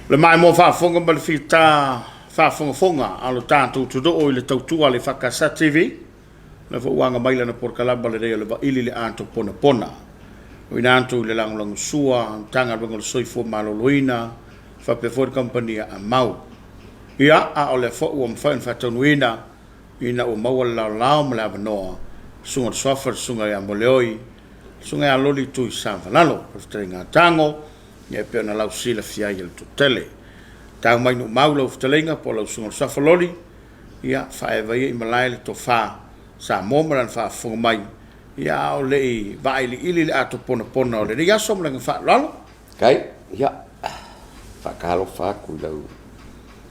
Le maimoa faafofoga ma le fita faafogafoga a lo tatou atunuu i le tautua a le EFKS TV. O lea foi ua aga mai lana polokalama lenei o le Vaili le Ato Ponapona. O ina atu i le lagolagosua a Matagaluega o le Soifua Maloloina faapea foi le kamupani a Amau. Ia, a o lea foi ua mafai ona faataunuuina ina ua maua le laolao ma le avanoa, Susuga i le Suafa, le Susuga ia Moleoi, le Susuga ia Loli Tuisavalalo, le fetalaiga a Tago, ia e pei ona lau silafia ai e le toatele. Tau mai Nuumau lau fetalaiga po o lau Susuga i le Suafa Loli, ia faaeva ia i malae le tofa Samoa ma lana faafofoga mai, ia a o le i vailiili le ato ponapona o lenei aso ma le faaaloalo. Kai, ia, faatalofa atu i lau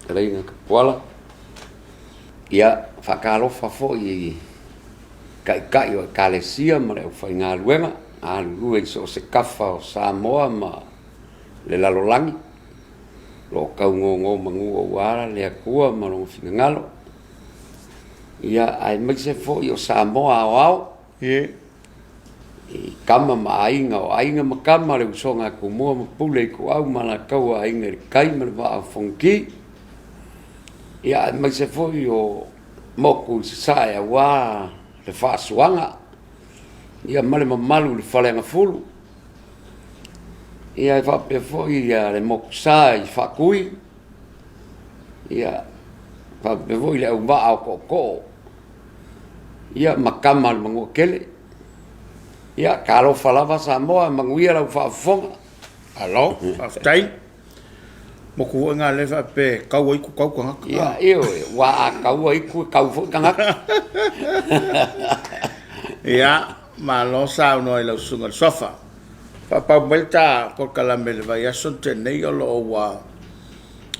fetalaiga Tapuala. Ia, faatalofa foi i Taitai o Ekalesia ma le aufaigaluega galulue i so o se tafa o Samoa ma le lalolagi, o lo o tau nonomanu aua le Atua ma Lona finagalo, ia aemaise foi o Samoa aoao, i Tama ma Aiga, o Aiga ma Tama, le usoga a Tumua ma Pule, Ituau ma Alataua, Aiga i le Tai ma le Vaa o Fonoti, ia aemaise foi o motu i Sasae aua le faasuaga, ia ma le mamalu i le Faleagafulu. Ia e faapea foi le motusa i Faatui, ia faapea foi le auvaa o Tootoo, ia ma Tama a le Manuatele. Ia talofa lava Samoa, manuia lau faafofoga. Malo, faafetai. Motu foi na lea faapea e tau ai itu tau tagata. Ia, ioe, aua a tau ai itu e tau foi tagata. Ia, malo saunoa i lau susuga i le Suafa. Faapau mai le ta polokalame i le vaiaso na tea nei o lo o ua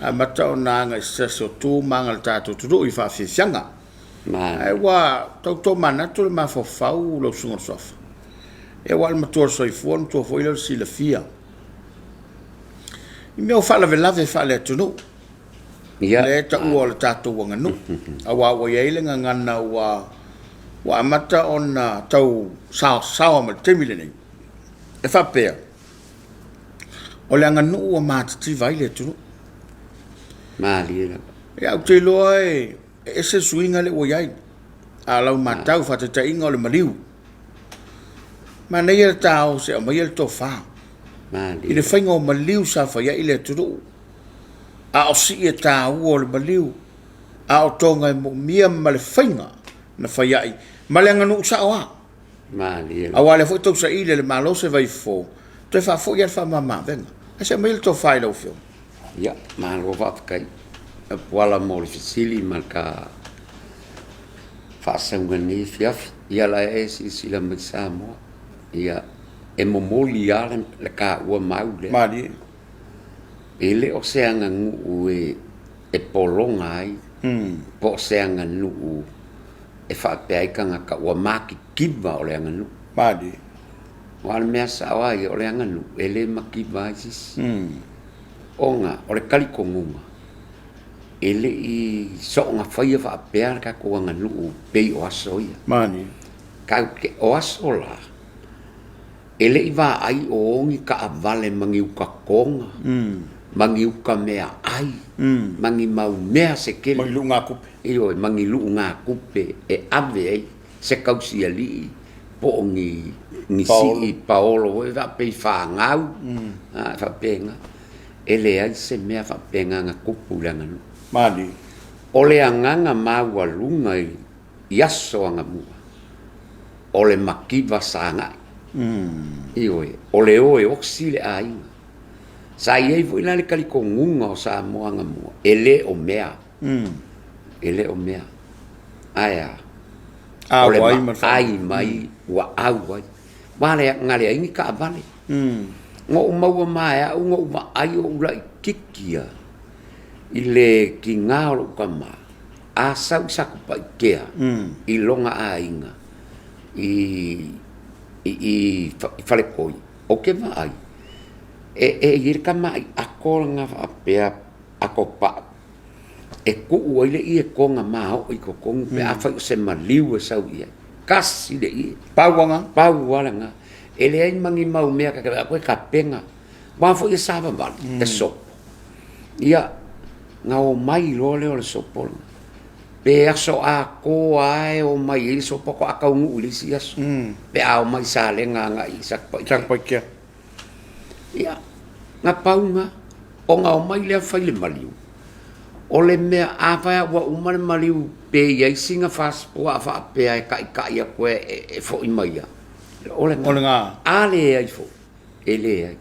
amata ona aga i se tasi o tu ma aga i le tatou atunuu i faafiafiaga. Ae ua tau tomanatu le mafaufau lau susuga i le Suafa. Ia aua o le matua o le soifua o le matua foi lea o le silafia i mea o faalavelave faale-atunuu. Lea e taua o le tatou aganuu. Aua ua i ai le gagana ua amata ona tau saosaoa mai i le taimi lenei, e faapea, o le aganuu ua matitiva ai le atunuu. Malie lava. Ia, ou te iloa e ese le suiga lea ua i ai. A o lau matau, faataitaiga o le maliu. Manaia le ta o se i aumaia le tofa i le faiga o maliu sa fai ai le atunuu, a o sii e taua o le maliu, a o toga e moomia ma le faiga na fai ai ma le aganuu sao lava. Aua o lea foi e tausaili e le Malo se vaifofo, toe faafoi lava le faamama-avega. Ae se i aumaia le tofa i lau Afioga. Ia, malo faafetai Tapuala mo le fesili ma le ta faasauga i lenei afiafi. Ia la e silasila mai Samoa, ia e momoli lava le taua mau lea. Malie. E le o se aganuu e pologa ai, po o se aganuu e faapea ai tagata ua matitiva o le aganuu. Malie. Aua o le mea sao lava ia, o le aganuu e le mativa ai se isi. Ona o le talitonuga, e le i soona faia faapea le tatou aganuu pei o aso ia. Malie. Tatou te, o aso la, e le i vaai o o ni taavale ma ni uta toga, ma ni uta meaai, ma ni mau mea se tele. Ma ni luugatupe. Ioe, ma ni luugatupe e ave ai se tausialii po o ni ni sii paolo foi faapea i fanau, a faapena. E leai se mea faapena na tupu i le aganuu. Malie. O le agaga maualuga i aso anamua. O le mativa sa agai. Ioe, o le o e osi le aiga. Sa i ai foi la le talitonuga o Samoa anamua, e le o mea. E le o mea. Ae a? O le vaai mai ua au ai. Aua na leai ni taavale. Na ou maua mai e au, na ou vaai o ou laitiiti lava i le tiga o lou tama, a sau i Satupaitea i lona aiga i Faletoi, ou te vaai, e i ai le tamai ato lena faapea, ato pau, e tuu ai le ietoga maoo i totonu pe afai o se maliu e sau i ai. Tasi le ie. Pau lava lena. Pau lava lena. E leai ma ni mau mea ta te vaai atu e tapena. Aua foi e savavali, e sopo. Ia, na omai loa lea o le sopo lena. Pe aso atoa lava e omai ai le sopo faatoa taunuu i le isi aso. Pe a omai i Salega agai i Satupaitea. Satupaitea. Ia, na pau na, ona omai lea fai le maliu. O le mea, afai lava ua uma le maliu pe i ai sina fasipuaa faapea e taitai atu e foi mai lava, o lena. A leai foi, e leai.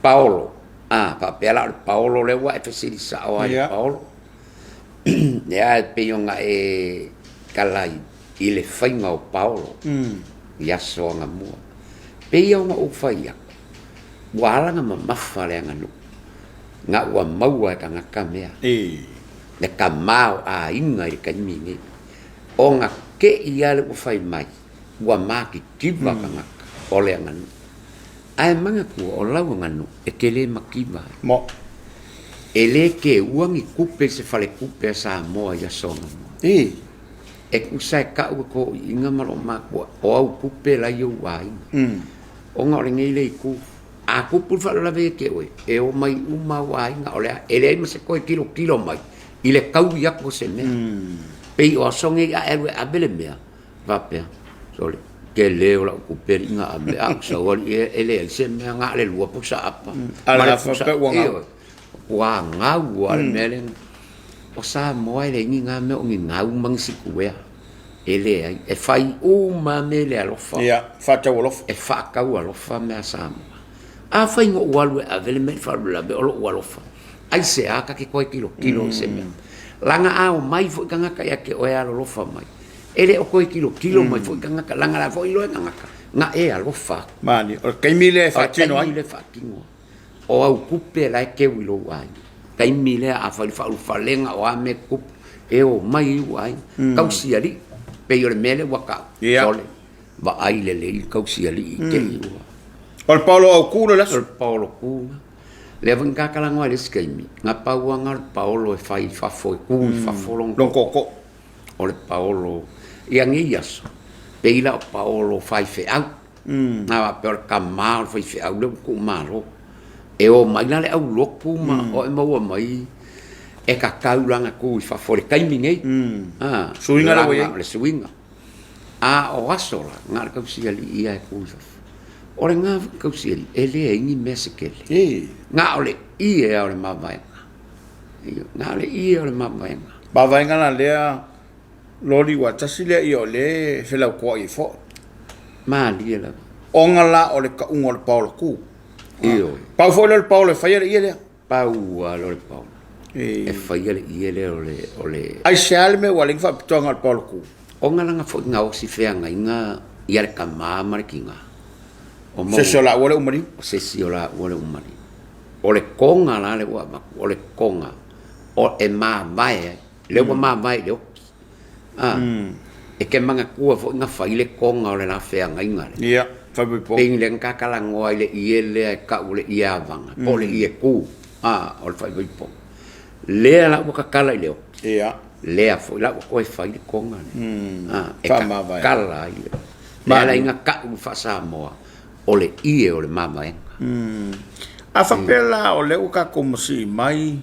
Paolo, a faapea la o le paolo lea ua e fesili sao lava i le paolo. Lea e pei ona e tala i le faiga o paolo i aso anamua. Pei ona ou fai atu, ua ala ona mamafa le aganuu, na ua maua e tagata mea, le tamaoaiga i le taimi lenei. Ona te i lava lea ua fai mai, ua matitiva tagata o le aganuu. Ae manatua, o lau aganuu e te le mativa ai. E le teua ni tupe i se faletupe a Samoa i aso anamua. E tusa e tau e toiina ma loo matua o au tupe la i ou aiga. Ona o lenei le itu, a tupu le faalavelave ia te oe, e omai uma ou aiga, o le a, e leai ma se toe tilotilo mai i le taui atu o se mea. Pei o aso nei a e alu e ave le mea, faapea, sole, tele o lau tupe alii na ave, a ou sau alii e leai se mea, na o le 2 pusa apa. A le faapea ua gau. Ua gau lava le mea lea. O Samoa e leai ni na mea o ni gau ma ni sikuea. E leai. E fai uma lava mea i le alofa. Ia, faatau alofa. E faatau alofa mea a Samoa. Afai na ou alu e ave le mea i le faalavelave o lou alofa, aisea ta te toe tilotilo i se mea? Leaga a omai foi tagata ia te oe e alolofa mai, e le o toe tilotilo mai foi tagata, leaga o la foi e iloa e tagata na e alofa atu. Manaia. O le taimi lea e faatino ai. O le taimi lea e faatino ai. O au tupe la e teu i lou aiga. Taimi lea a fai le faaulufalega o a mea tutupu, e omai i ou aiga. Tausi alii, pei o le mea lea ua tau, sole, vaai lelei le tausi alii i te i ua. O le paolo autu le aso. O le paolo tu. Lea foi na ta talanoa i le isi taimi, na pau lava na o le paolo e fai i fafo, e tu i fafo lona tootoo. O le paolo, ia nei aso, pei la o paolo faifeau. Na faapea o le tama o le faifeau lea ua tuumalo. E o mai la le aulotu ma o e maua mai e tatau la ona tu i fafo i le taimi nei. Suiga lea ua i ai. O le suiga. A o aso la, na o le tausialii lava e tu i fafo. O lena foi tausialii, e leai ni mea se tele. Na o le ie lava o le mavaega. Na o le ie o le mavaega. Mavaega la lea Loli ua tasi lea ia o lea e felautoai ai foi. Malie lava. Ona la o le tauga o le paolo tu. Ioe. Pau foi lea o le paolo e faia le ie lea. Pau lava lea o le paolo. E faia le ie lea o le, o le. Aisea le mea ua leai ni faapitoa o le paolo tu? Ona lana foi gaosi feagaiga ia le tama ma le tina. O se isi o laua lea ua maliu. O se isi o laua lea ua maliu. O le koga la lea ua avatu, o le koga o e mavae ai. Lea ua mavae i le oki. A, e te manatua foi na fai le koga o le la feagaiga lea. Ia, fai mai po. Pei lea na ta talanoa i le ie lea e tau o le ie avaga, po o le ie ku, a, o le faaipoipoga. Lea la ua tatala i le oki. Ia. Lea foi la ua toe fai le koga lea. A, e Faamavae. tatala ai le. Lea la ina tau faa-Samoa, o le ie o le mavaega. A faapea la o lea ua tatou masii mai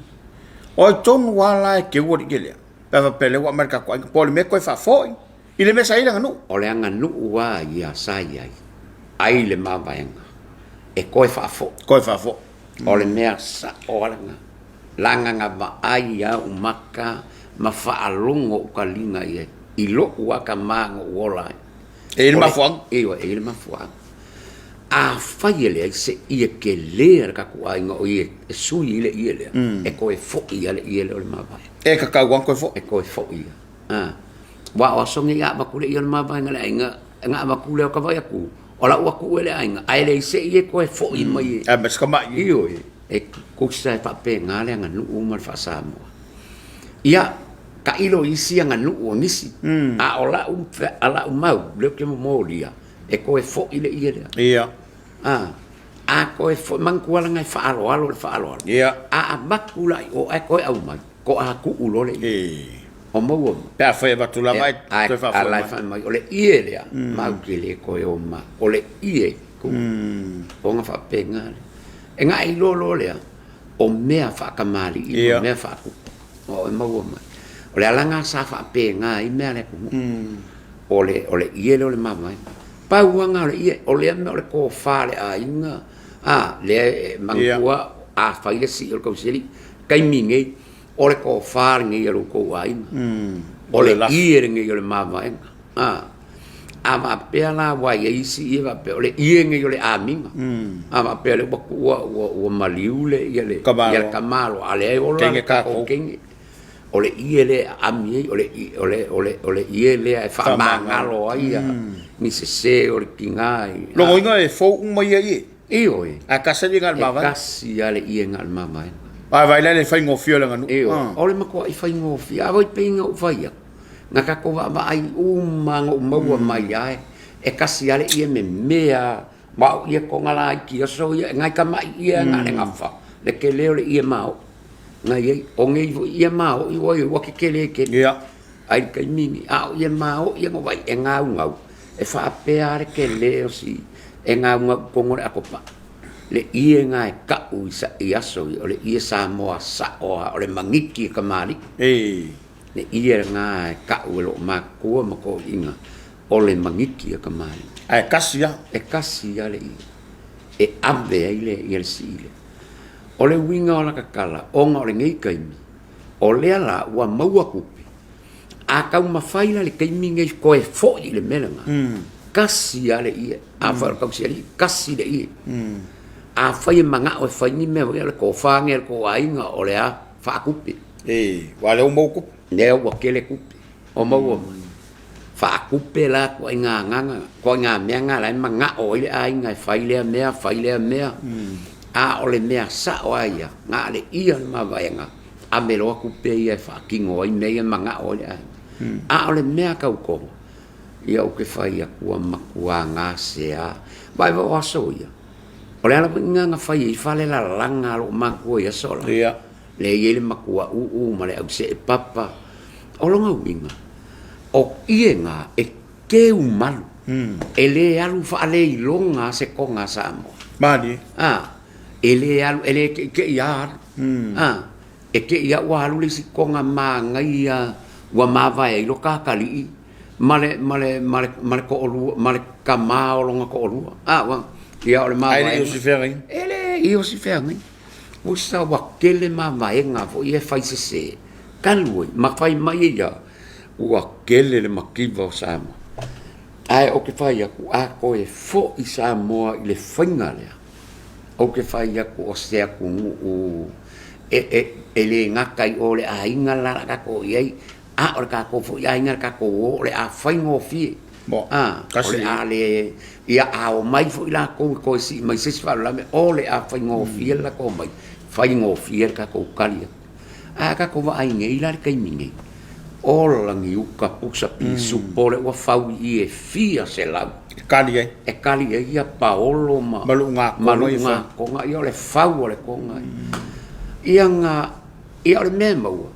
O ai tonu lava la e teu alii lea, pe a faapea o lea ua aumai le tatou aiga, po o le mea e toe faafoi i le mea sa i ai le aganuu. O le aganuu lava ia sa i ai, ai le mavaega e toe faafoi. Toe faafoi. O le mea sao lava lena. Leaga na vaai lava ou maka ma faalogo ou taliga i ai, i lou lava tama na ou ola ai. E i ai le mafuaaga. Ioe, e i ai le mafuaaga. Afai e leai se ie tele a le tatou aiga o ie e sui ai le ie lea, e toe foi lava le ie lea o le mavaega. E tatau lava ona toe foi. E toe foi lava. Aua o aso nei a avatu le ie o le mavaega i le aiga, na avatu lea o tavai atu, o lau atu e le aiga, ae leai se ie toe foi mai e. Ae ma si tamai ie. Ioe, e tutusa e faapena le aganuu ma le faa-Samoa. Ia, tailo i isi aganuu o nisi, a o lau, a lau mau lea ou te momolia, e toe foi le ie lea. Ia. A, a toe foi, manatua leaga e faaaloalo le faaaloalo. Ia. A avatu la i o ae toe aumai, toa tuu loa le ie. O maua mai. Pe afai e avatu lava ae toe faafoi mai. Ae mai, o le ie lea, matou te le toe o ma, o le ie tuu. Ona faapena lea. E na iloa loa lea, o mea faatamalii ma mea faatupu. O e maua mai. O le ala lena sa faapena ai mea a le atunuu. O le, o le ie lea o le mavaega. Pau lava lena o le ie, o lea mea o le tofa a le aiga, a, lea e manatua a fai le sii o le tausialii, taimi nei, o le tofa lenei a lo outou aiga. O le ie lenei o le mavaega. A, a faapea la ua i ai isi ie faapea, o le ie lenei o le amiga. A faapea o lea ua tuua ua, ua maliu le, ia le, ia le tamaloa, a o lea e ola le tatou teine. O le ie lea e aami ai, o le, o le, o le, o le ie lea e faamagalo ai ia ni sese o le tiga i. Lona uiga e fou uma ia ie. Ioe. Ae tasi lava le ie na o le mavaega. E tasi lava le ie na o le mavaega. Ae vaai la i le faigofie o le aganuu. Ioe. O le matuai faigofie. A voi pei na ou fai atu, na tatou vaavaai uma na ou maua mai lava e tasi lava le ie memea ma au ie toga laiti aso ia, e nai tamai ie na o le gafa, le tele o le ie maoi na i ai. O nei foi ie maoi ua i ai ua tetele tele. Ia. Ai le taimi lenei, a o ie maoi na vaai e gaugau, e faapea lava le tele o si, e gaugau i totonu o le atopa. Le ie na e tau i aso ia, o le ie Samoa sao lava, o le magiti e kamali'i. Le ie lena e tau e lou matua ma toeaiina, o le magiti a kamali'i. Ae tasi lava. E tasi lava le ie e ave ai le ia le sii lea. O le uiga o lata tala, ona o lenei taimi, o lea la ua maua tupe, a taumafai la i le taimi lenei toe foi i le mea lena, tasi lava le ie. Afai o le tausialii, tasi le ie. Afai e manao e fai ni mea foi lea, o le tofa lenei a le tou aiga, o le a? Faatupe. Ee, aua o lea ua maua tupe. Lea ua tele tupe, o maua mai. Faatupe la ituaiga agaga, ituaiga mea na la e manao ai le aiga e fai lea mea, fai lea mea. A o le mea sao lava ia, na o le ia o le mavaega, ave loa tupe ia e faatino ai mea ia e manao ai le aiga. A o le mea tau toga, ia ou te fai atu ua matua gasea. Vaai o aso ia, o le ala foi lena na fai ai fale lalaga a lou matua i aso la. Ia. Lea e i ai le matua uu ma le ausee papa. O lona uiga, o ie na e teu malu, e le alu faaleiloga se toga a Samoa. Malie. A, e le alu, e le teitei lava alu. A, e tei lava ua alu le isi toga manaia ua mavae ai lo ta atalii ma le, ma le, ma le, ma le toalua, ma le tama o lona toalua. A, ua, ia o le mavaega. Ae le i osi feagaiga. E le i osi feagaiga. Usa ua tele mavaega foi ia e fai sese talu ai ma fai mai ai lava ua tele le mativa o Samoa. Ae ou te fai atu, a toe foi Samoa i le faiga lea, ou te fai atu o se atunuu e, e, e le gata i o le aiga la o le a tatou i ai, A o le tatou foi aiga le tatou o, o le a faigofie. Mo, A, o le a le, ia a omai foi latou e toe sii mai se isi faalavelave, o le a faigofie le latou omai, faigofie le tatou tali atu. Ae a tatou vaai nei la i le taimi nei, ola ni uta pusa pisupo lea ua fau i i e fia selau. E kali ai. E kali ai ia paolo ma, ma luuga koga, ia o le fau o le koga. Ia na, ia o le mea e maua,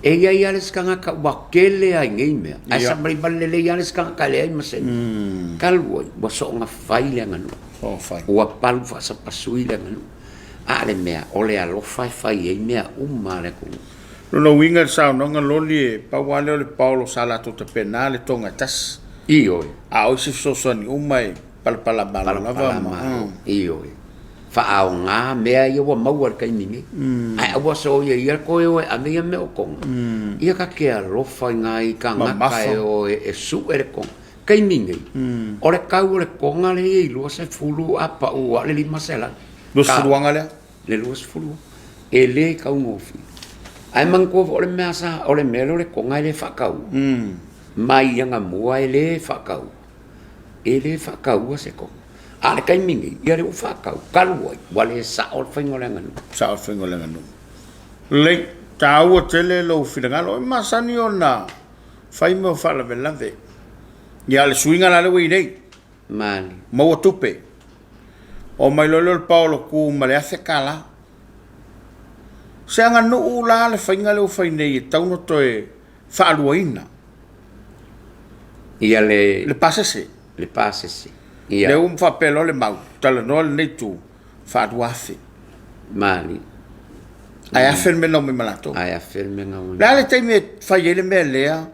E i ai lava le isi tagata ua tele lava i nei mea, ae savalivali lelei lava le isi tagata e leai ma se mea. Talu ai, ua soona fai le aganuu, ua palu faasapasui le aganuu. A o le mea, o le alofa e fai ai mea uma a le atunuu. Lona uiga i le saunoaga loli e pau lava lea o le paolo sa latou tapena le toga e tasi. Ioe. A o isi fesoasoani uma e palapala malo lava ma. Ioe. Faaaoga mea ia ua maua i le taimi nei. Ae aua soia ia toe o e ave ia mea o toga. Ia ta te alofa i nai tagata e o e sue le toga. Taimi nei, o le tau o le koga lea e i ai 20 a pau lava le 500. 20 aga lea? Le 20 e le taugofie. Ae manatua foi o le mea sa, o le mea lea o le koga e le faataua. Mai anamua e le faataua. E le faataua se koga. A o le taimi nei, ia lea ua faatau, talu ai, ua le sao le faiga o le aganuu. Sao le faiga o le aganuu. Lelei, taua tele lou finagalo. E masani ona fai mea o faalavelave. Ia, o le suiga la lea ua i ai nei. Mali. Maua tupe. Omai loa lea o le paolo tu ma le $1,000. Se aganuu la le faiga lea ua fai nei e tatau ona toe faaluaina. Ia le Le pasese. Le pasese. Ia. Lea ua faapea loa le mau, talanoa lenei itu, faalua afe. Mali. Ae afe le mea na omai ma latou. Ae afe le mea na omai. Le a le taimi e fai ai le mea lea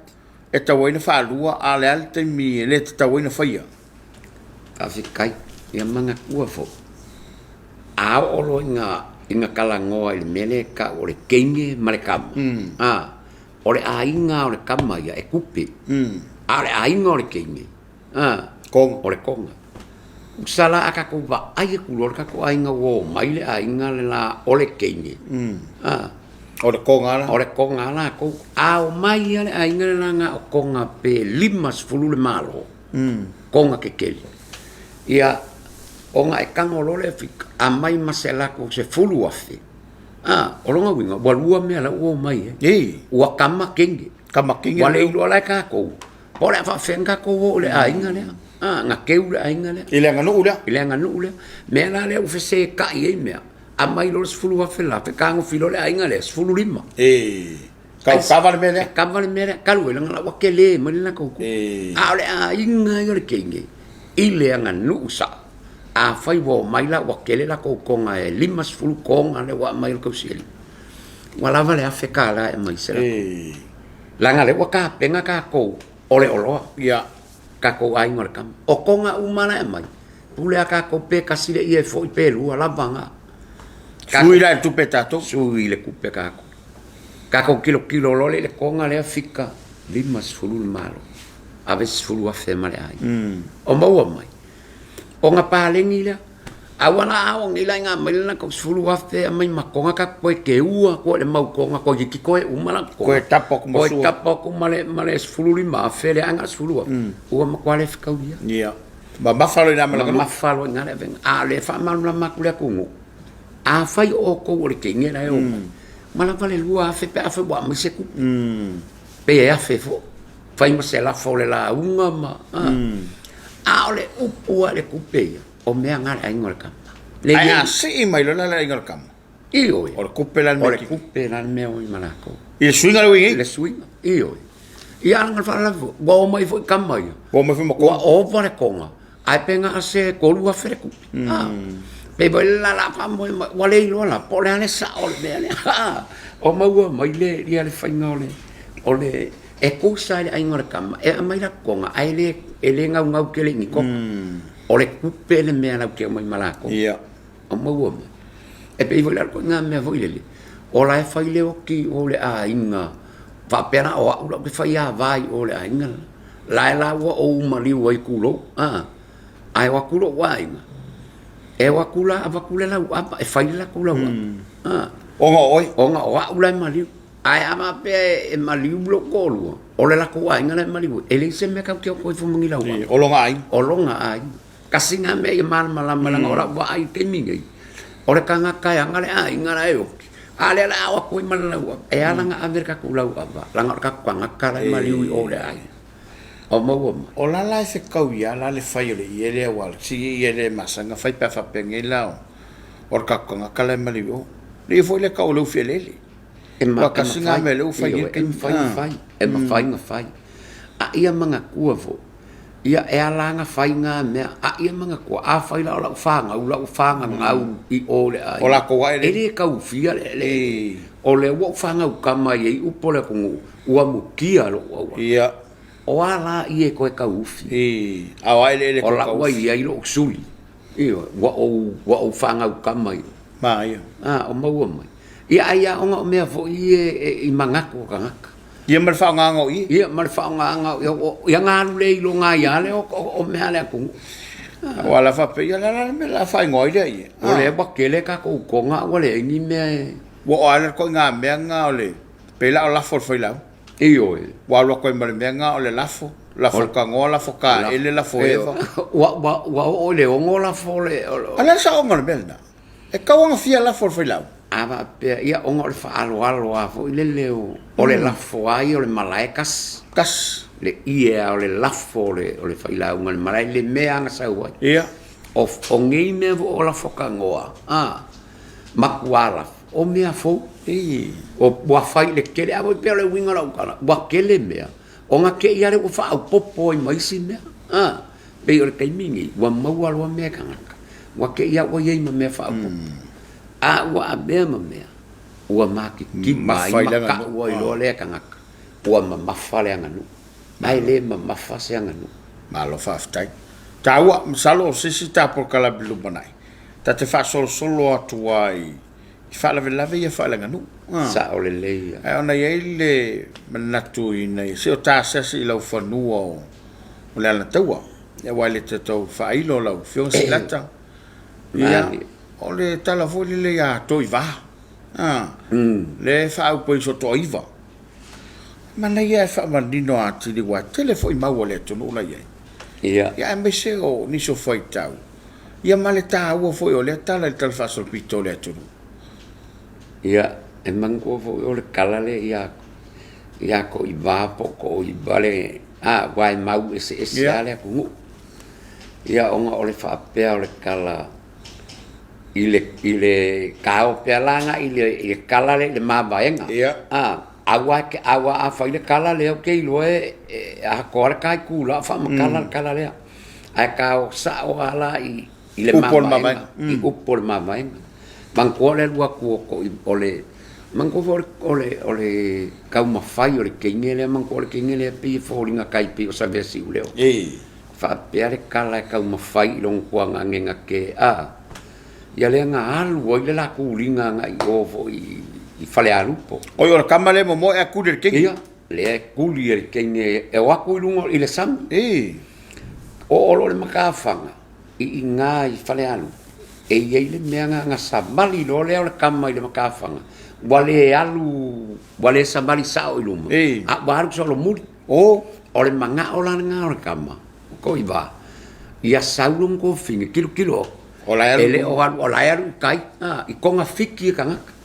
e tatau ai ona faalua, a o le a le taimi e le tatau ai ona faia? Faafetai. Ia manatua foi, a oo loa ina ina talanoa i le mea lea e tau o le teine ma le tama, a, o le aiga o le tama ia e tupe, a o le aiga o le teine, a, Koga. o le koga. Tusa la a tatou vaai atu loa le tatou aiga ua omai le aiga le la o le teine, a, O le koga la. O le koga a latou. A omai lava le aiga le la na o koga pe 50 le malo, koga tetele. Ia, ona e tago loa lea fika, aumai ma se latou 10,000, a, o lona uiga, ua lua mea la ua omai ai. Ua tama teine. Tama teine. Ua le iloa la e tatou, po o le a faapefea ona tatou o i le aiga lea, a, na teu le aiga lea. I le aganuu lea. I le aganuu lea. Mea la lea ua fesetai ai mea, aumai loa le 10,000 la, fetagofi loa le aiga lea, 15. E tau kava le mea lea. E kava le mea lea, talu ai leaga la ua tele mai le latou tupe. A o le aiga ia o le teine, i le aganuu sao, afai ua omai la ua tele latou koga e 50 koga lea ua aumai e le tausialii, ua lava le $1,000 e aumai se latou. Leaga o lea ua tapena tatou o le oloa, tatou aiga o le tama. O koga uma la e aumai, pule lava tatou pe tasi le ie e foi pe lua, lava na. Sui la i le tupe a tatou. Sui i le tupe a tatou. Tatou tilotilo loa lea i le koga lea fika 50 le malo, ave 10,000 ma le aiga. O maua mai, ona paleni lea, aua la a oo nei la ina aumai le latou 10,000 aumai ma koga tatou toe teua atu ai i le mau koga toeitiiti toe uma latou koga. Toe tapa atu ma sua. Toe tapa atu ma le 15,000 lea, ae na o le 10,000, ua matua le fetauia. Ia. Mamafa loa i ina ma le aganuu. Mamafa loa i ina le avega. A o lea e faamalamalama atu le atunuu, afai o outou o le teine la e omai, ua lava le 2,000 pe afai ua aumai se tupe, pe 1,000 foi, fai ma se lafo o le lauga ma, a o le upu lava i le tupe ia, o mea na a le aiga o le tama. Ae a sii mai loa la le aiga o le tama, Ioe. O le tupe la le mea. O le tupe la le mea o i ma latou. I le suiga lea ua i ai? I le suiga, ioe. Ia a o le faalavelave foi, ua omai foi tama ia. Ua omai foi ma koga. Ua ova le koga, ae pe na o se 3,000 le tupe. Pei foi la o le a faamoe mai, ua le iloa la po o le a le sao o le mea lea. O maua mai le ia le faiga o le o le e tusa i le aiga o le tama e aumai latou koga ae le e le gaugau tele i ni koga. O le tupe le mea latou te omai ma latou. Ia. O maua mai. E pei foi la o le ituaiga mea foi lele, o la e fai le oti o le aiga faapea la o au la ou te faiava i o i le aiga la. La e la ua ou maliu ai tulou, a, ae o atu lou aiga, e o atu la avatu le lauava e fai le latou lauava, a. Ona o oe? Ona o au la e maliu. Ae a faapea e maliu lou toalua, o le latou aiga la e maliu ai, e leai se mea tatou te o atu ai fua ma ni lauava. O lona aiga. O lona aiga. Tasi lena mea ia malamalama leaga o lau vaai i le taimi nei, o le tagata e aga le aiga la e oti, a o lea o le a o atu ai ma le lauava. E ala ona ave le tatou lauava, leaga o le tatou tagata la e maliu i o i le aiga. O maua mai. O la la e fetau ia la le fai o le ie lea aua o le sii ie lea e masani ona fai pe a faapea nei la o le tatou tagata la e maliu i o. Le ie foi lea e tau o le ufi eleele. E Aua tasi lena mea lea ua fai nei le taimi. E mafai ona fai, e mafai ona fai. A ia manatua foi, Ia, e ala ona fai na mea, a ia manatua, afai la o lau fanau, lau fananau i o i le aiga, O latou ae e le taufia le eleele. O lea ua ou fanau tama ai i upu o le atunuu, ua mutia lou auala. Ia. O a la ia e toe taufi? A o a eleele e toe taufi? O la ua i ai lou suli, ioe, ua ou, ua ou fanau tama i o. Manaia. A, o maua mai. Ia, ai lava ona o mea foi ia i manatu o tagata. Ia ma le faaaogaga o ie. Ia ma le faaaogaga o ie. Ia na alu le iloga ai lava lea o mea a le atunuu. Aua la faapea, ia o le a la le mea o le a faaigoa ai lea ie? O lea ua tele tatou toga ua leai ni mea e... Ua oo lava i le ituaiga mea lena o le, pei la o lafo a le failauga. Ioe. Ua alu atu ai ma le mea lena o le lafo, lafo tanoa, lafo taele, lafo eva. Ua oo i le 6 lafo o le... A o le a le saoga o le mea lena? E tatau ona fia lafo le failauga. A faapea, ia ona o le faaaloalo lava foi lele o le lafo lava ia o le malae e tasi. Tasi. Le ie lava o le lafo o le failauga i le malae, i le mea lava na sau ai. Ia. O nei mea foi o lafo tanoa, a, matua lafo, o mea fou. Ua fai i le tele, a foi pei o le uiga o lau tala, ua tele mea, ona te i lava lea ua faaopoopo ai ma isi mea. A, pei o le taimi lenei, ua maua loa mea e tagata, ua te i lava ua i ai ma mea faaopoopo. A ua avea ma mea, ua matitiva ai ma tau ai loa lea e tagata, ua mamafa le aganuu. Ae le mamafa se aganuu. Malo faafetai. Taua, masalo o se isi ta polokalame lumanai, ta te faasolosolo atu ai i faalavelave ia faaleaganuu. Sao lelei ia. Ae ona i ai le manatu ina ia, se o ta asiasi i lau fanua o le Alataua, aua e le te tau faailo lau Afioga Silata. Ia, o le tala foi lele ia Toiva, lea e faaupu ai i Sotoaiva. Manaia e faamanino atili aua e tele foi mau a le atunuu la i ai. Ia. Ia aemaise o nisi o faitau, ia ma le taua foi o lea tala i le talafaasolopito o le atunuu. Ia, e manatua foi o le tala lea ia ia Toiva po o Toiva le, a, aua e mau eseese lava le atunuu. Ia ona o le faapea o le tala i le i le kao pea la agai i le i le tala lea i le mavaega. Ia. A, aua e te aua a fai le tala lea ou te iloa e atoa le ta itula o faamatala le tala lea. Ae kao sao lava la i i le mavaega, i upu o le mavaega. Manatua o le alu atu o toi o le manatua foi o le o le taumafai o le teine lea, manatua o le teine lea pei e foliga tai pei o Saveasiuleo. Faapea le tala e taumafai i lona tuagaga na te a ia lea na alu ai le la tuliga agai i o foi i Falealupo. Oi o le tama lea e momoe ae tuli e le teine. Ia, lea e tuli e le teine e o atu i luga i le sami. Oo loa le matafaga i ina i Falealupo, e i ai le mea na na savali loa lea o le tama i le matafaga, ua le alu, ua le savali sao i luma, a ua alu solomuli. O le manao la lena o le tama, o Toiva, ia sau lona tuafafine tilotilo atu, e le o alu, o la e alu i tai, a, i togafiti e tagata.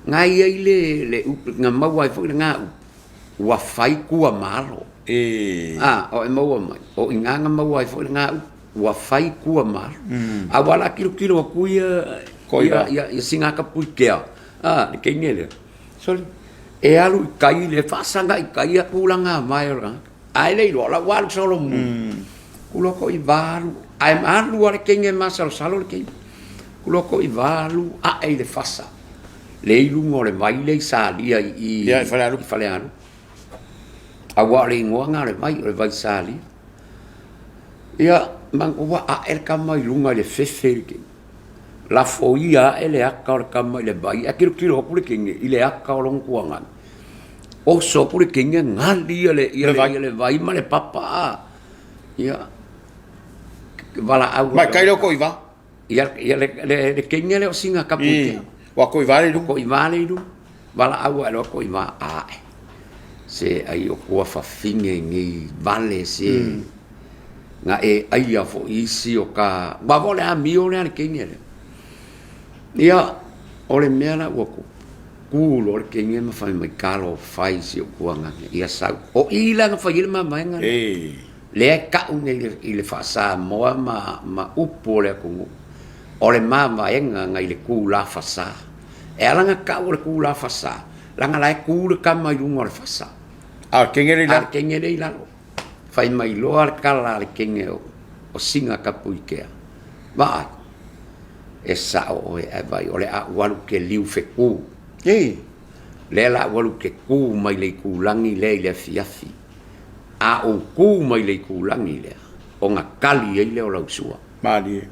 Na i ai le, le upu, na maua ai foi lena upu, ua fai tua ma alo. A, o e maua mai, o i ina na maua ai foi lena upu, ua fai tua ma alo. A ua la tilotilo atu ia, ia, ia, ia Sigatapuikea, a, le teine lea, Sole, e alu i tai le faasaga i tai a tulaga vae o le tagata. Ae le iloa, o la ua alu solomuli. Kulo ko i valu, ae alu a le teine e masalosalo le teine. Kulo ko i valu ae i le fasa, le i luga o le vai le i Salia i i, Ia, i Falealupo. I Falealupo. Aua o le igoa na o le vai, o le vai Salia. Ia, ma ua ae le tama i luga i le fefe i le teine. Lafoia ae le ata o le tama i le vai, ae tilotilo atu le teine i le ata o lona tuagai. Oso atu le teine gali ia le, ia le, ia le vai ma le papa. Ia, valaau. Mai kai leo ko iva. Ia, ia le, le, le teine lea o sina kapuitea. Ua ko iva le ilu. Ko iva le ilu. Valaau ae loa ko iva ae. Se ai o kua fafine nei vale se. Na e aia foi isi o ka aua foi o le amio lea a le teine lea. Ia, o le mea la ua tupu, tu loa le teine ma fai mai, Talofa i si ou tuagaga, ia sau. O i la na fai ai le mavaega lea, lea e tau nei i le faa-Samoa ma, ma upu o le atunuu, o le mavaega nai le tulafasa. E ala ona tau o le tulafasa, leaga la e tu le tama i luga o le fasa. A o le teine lea i lalo. A o le teine lea i lalo. Fai mai loa le tala a le teine o Sina Tapuikea, Vaai, e sao oe ae vaai o le a ou alu ke liu fetu. Ei! Lea la ou alu ke tu mai le itulagi lea i le afiafi. A ou tu mai le itulagi lea, ona tali ai lea o lau sua. Malie.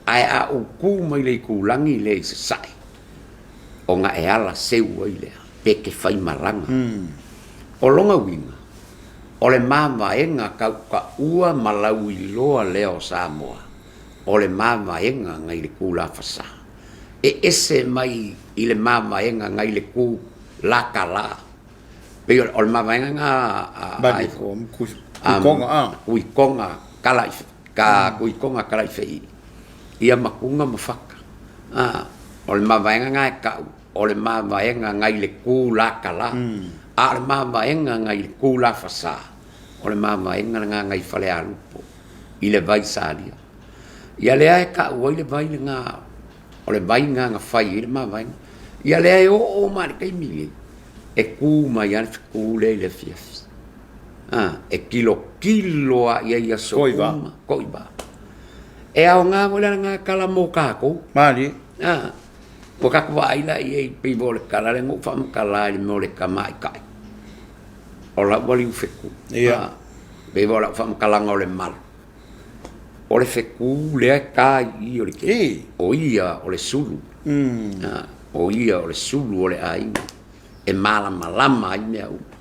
Ae a ou tu mai le itulagi lea i sasae, ona e ala seu ai lea, pe te fai malaga. O lona uiga, o le mavaega kaukaua ma lauiloa lea o Samoa, o le mavaega nai le Tulafasa, e ese mai i le mavaega nai le Tulakala. Pei o le mavaega na a Kuikoga, kala ka Kuikoga kala i fei ia Makuga ma Faka. O le mavaega na e kau o le mavaega nai le Tulakala, a o le mavaega nai le Tulafasa, o le mavaega lena nai Falealupo i le vai Salia. Ia lea e tau ai le vai lena, o le vai lena na fai ai le mavaega. Ia lea e oo mai i le taimi lenei, e tu mai lava le fetu lea i le afiafi. E tilotilo lava i ai i aso uma. Koiva. E aoga foi la lena tala mo tatou. Malie. Ua tatou vaai la i ai pei foi o le tala lea na ou faamatala i le mea o le tamaitai. O lau ua liufetu. Ia. Pei foi o lau faamatalaga o le malu. O le fetu lea e ta i i o le keke. O ia o le sulu. O ia o le sulu o le aiga e malamalama ai mea uma.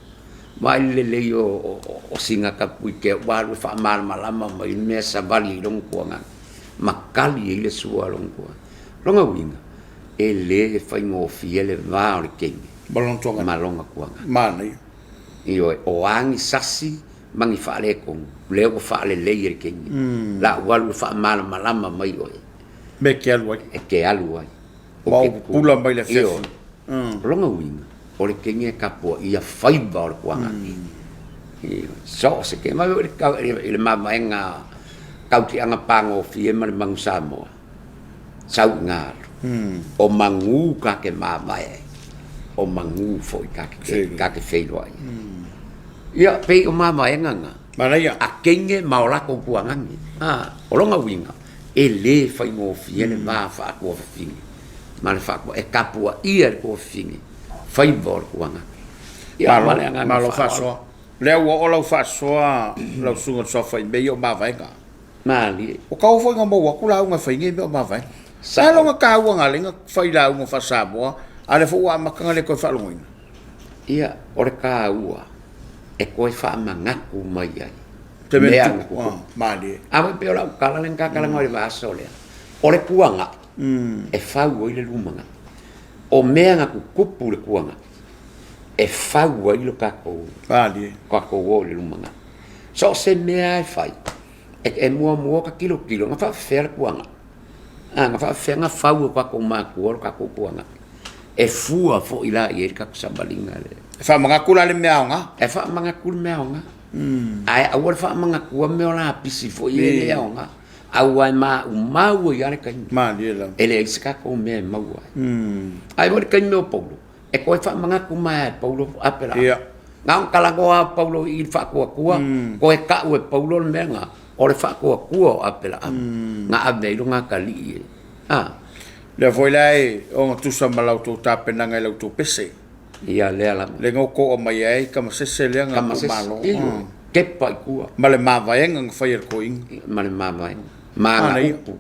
Vaai i le lelei o sina Tapuitea ua alu e faamalamalama mai le mea e savali ai lona tuagaga ma tali ai le sua a lona tuagaga. O lona uiga, e le faigofie le va o le teine ma lona tuagaga. Manaia. Ioe, o a ni sasi ma ni faaletonu, lea ua faalelei e le teine. La ua alu e faamalamalama mai oe. Mea e te alu ai. E te alu ai. Ua ou pupula mai le afiafi. O lona uiga, o le teine e tapuaia faiva o le tuagaga. So o se teine, i le mavaega tautiaga pagofie ma le manu Samoa, sau i ina alu. O manu ta te mavae ai, o manu foi ta te feiloai ai. Ia, pei o mavaega na, a teine ma o latou tuagage. O lona uiga, e le faigofie le va faa-tuafafine ma le faa-, e tapuaia e le tuafafine faiva o le tuagage. Ia, ma le agaga Malo faasoa. Lea ua oo lau faasoa lau susuga i le Saofai i mea ia o mavaega. Malie. Ua taua foi na maua atu lauga e fai nei mea o mavaega. O le a lona taua na ala ai ona fai lauga faa-Samoa, a o lea foi ua amata ona le toe faalogoina? Ia, o le taua e toe faamanatu mai ai mea na tutupu. Malie. A foi pei o lau tala lea na ta talanoa i le vaiaso lea, o le tuanai e fau ai le lumanai. O mea na tutupu i le tuanai, e fau ai lo tatou, Malie. tatou o i le lumanai. So o se mea lava e fai, e muamua ona tilotilo na faapefea le tuanai. A na faapefea ona fau e o tatou matua lo tatou tuanai. E fua foi la i ai le tatou savaliga lea. E faamanatu la le mea aoga. E faamanatu le mea aoga. Ae aua le faamanatua mea o lapisi foi ia e le aoga. Aua e maumau ai lava le taimi. Malie lava. E leai se tatou mea e maua ai. Ae foi le taimi o Paulo, e toe faamanatu mai lava e Paulo Apela. Ia. Na ona talanoa lava o Paulo i le faatuatua, toe tau e Paulo le mea lena, o le faatuatua o Apelaama, na ave ai lona atalii e, a. Lea foi la e ogatusa ma la outou tapenaga i la outou pese. Ia lea lava. Lea na outou aumaia ai Tamasese lea na Tamasese, malo. Ioe, kepa i tua. Ma le mavaega na fai e le toeaina. Ma le mavaega. Ma ana upu.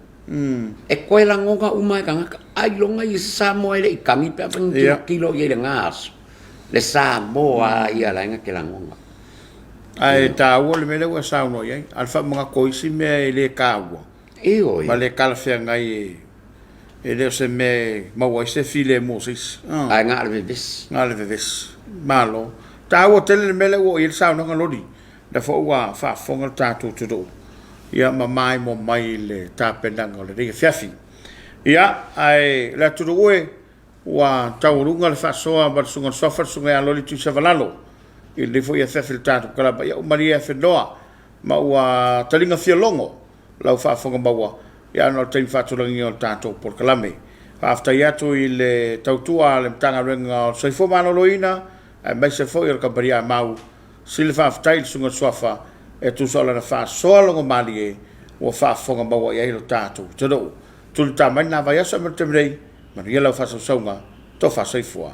E toe lagona uma e tagata. Ailoga ia se Samoa e le i tagi pe afai na tilotilo i ai i lena aso. Le Samoa lava ia la e na te lagona. Ae taua le mea lea ua e saunoa i ai, a o le faamanatu o isi mea e le taua. Ioe. Ma le talafeagai e E le o se mea e maua ai se filemu o se isi. Ae na o le vevesi. Na o le vevesi. Malo. Taua tele le mea lea ua oo i ai le saunoaga Loli. Lea foi ua faafofoga le tatou atunuu ia ma maimoa mai i le tapenaga o lenei afiafi. Ia, ae le atunuu e, ua taualuga le faasoa ma le Susuga i le Suafa, le Susuga ia Loli Tuisavalalo i lenei foi afiafi i le tatou kalama. Ia, ua malie afenoa ma ua taliga fialogo lau faafofoga maua, ia ona o le taimi faatulagiina o le tatou polokalame. Faafetai atu i le tautua a le Matagaluega o le Soifua Maloloina aemaise foi o le Kamupani Amau. Sili faafetai i le Susuga i le Suafa e tusa o lana faasoa logomalie ua faafofoga maua i ai lo tatou atunuu. Tulita mai lena vaiaso ae mo le taimi nei, manuia lau faasausauga, tofa soifua.